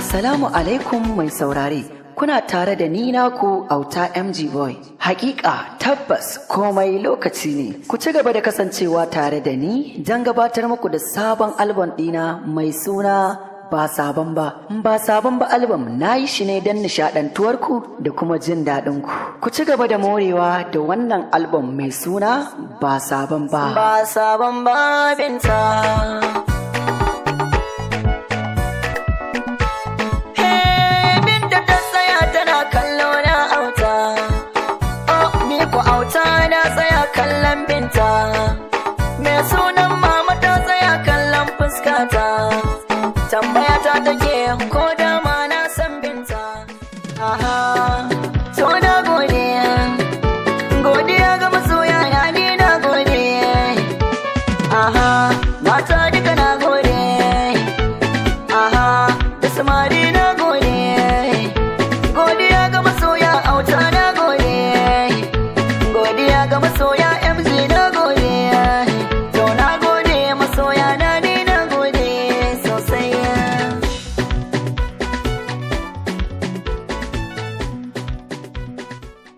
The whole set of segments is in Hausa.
Assalamu alaikum mai saurare. Kuna tare da ni naku Auta MG Boy. Hakika tabbas komai lokaci ne. Ku ci gaba da kasancewa tare da ni don gabatar muku da sabon album ɗina mai suna Ba Sabon Ba. Ba Sabon Ba album na yi shi ne don nishaɗantuwarku da kuma jin daɗinku. Ku ci gaba da morewa da wannan album mai suna Ba Sabon Ba. Ba Sabon Ba, Binta. Hey, Binta ta tsaya tana kallo na Auta. Oh, ni ku Auta na tsaya kallon Binta. Mai sunan mama ta tsaya kallon fuskata. Tambaya ta take ko dama na san Binta. Aha, to na gode. Godiya ga masoya na, ni na gode. Aha, mata duka na gode. Aha, da samari na gode. Godiya ga masoya Auta na gode. Godiya ga masoya MG na gode. To na gode masoya na, ni na gode sosai.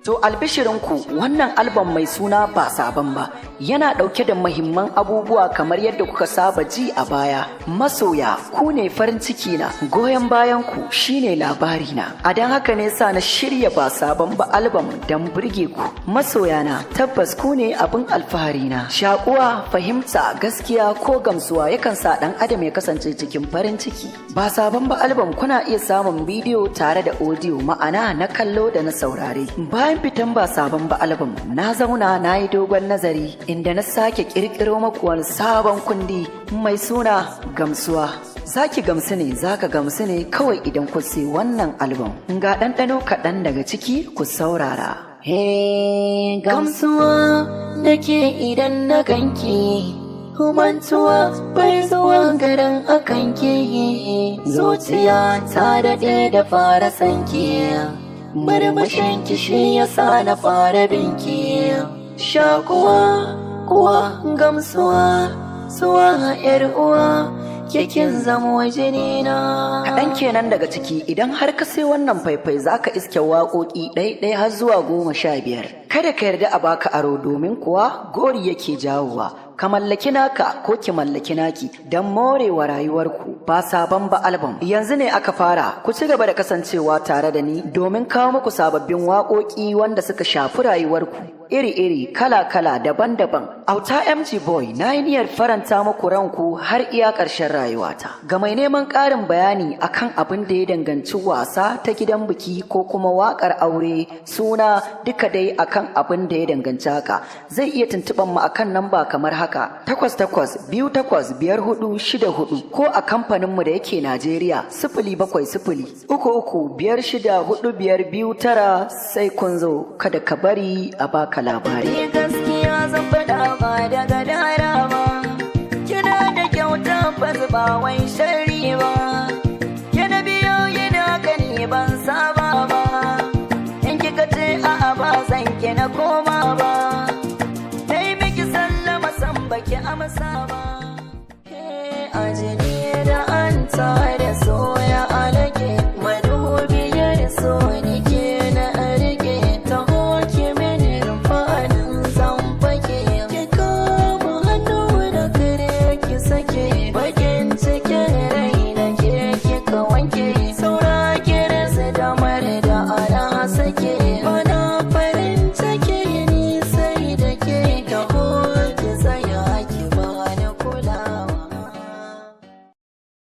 To albishirinku, wannan album mai suna Ba Sabon Ba yana ɗauke da mahimman abubuwa kamar yadda kuka saba ji a baya. Masoya, ku ne farin ciki na, goyon bayan ku shine labari na. A don haka ne sa na shirya Ba Sabon Ba album don burge ku. Masoya na, tabbas ku ne abin alfahari na. Shakuwa, fahimta, gaskiya ko gamsuwa yakan sa ɗan adam ya kasance cikin farin ciki. Ba Sabon Ba album kuna iya samun bidiyo tare da audio, ma'ana na kallo da na saurare. Bayan fitan Ba Sabon Ba album, na zauna na yi dogon nazari inda na sake kirkiro maku wani sabon kundi mai suna Gamsuwa. Zaki gamsu ne, zaka gamsu ne kawai idan ku sai wannan album. Ga ɗanɗano kaɗan daga ciki, ku saurara. Hey, gamsuwa nake idan na ganki, mantuwa bai zuwa garin akan ki. Zuciya ta daɗe da fara sanki, murmushin ki shi yasa na fara binki. Shakuwa kuwa gamsuwa suwa yar uwa kikin zamo jini na. Kaɗan kenan daga ciki. Idan har ka sai wannan faifai, za ka iske waƙoƙi ɗai-ɗai har zuwa 15. Kada ka yarda a baka aro, domin kuwa gori yake jawowa. Ka mallaki naka ko ki mallaki naki don morewa rayuwarku. Ba Sabon Ba album yanzu ne aka fara. Ku ci gaba da kasancewa tare da ni domin kawo muku sababbin waƙoƙi wanda suka shafi rayuwarku iri-iri, kala-kala, daban-daban. Auta MG Boy na yi niyyar faranta muku ranku har iya ƙarshen rayuwata. Ga mai neman ƙarin bayani akan abin da ya danganci wasa ta gidan biki ko kuma waƙar aure, suna, duka dai akan abin da ya danganci haka, zai iya tuntuɓar mu akan namba kamar haka: 88285464, ko a kamfaninmu da yake Najeriya, 07033564529. Sai kun zo, kada ka bari a baka labari. Ni gaskiya zan faɗa ba daga dara ba. Kina da kyauta ba ba wai sharri ba. Kina biyo yana gani ban saba ba. In kika ce a'a ba zan ki na koma ba. Dai miki sallama san baki amsa ba.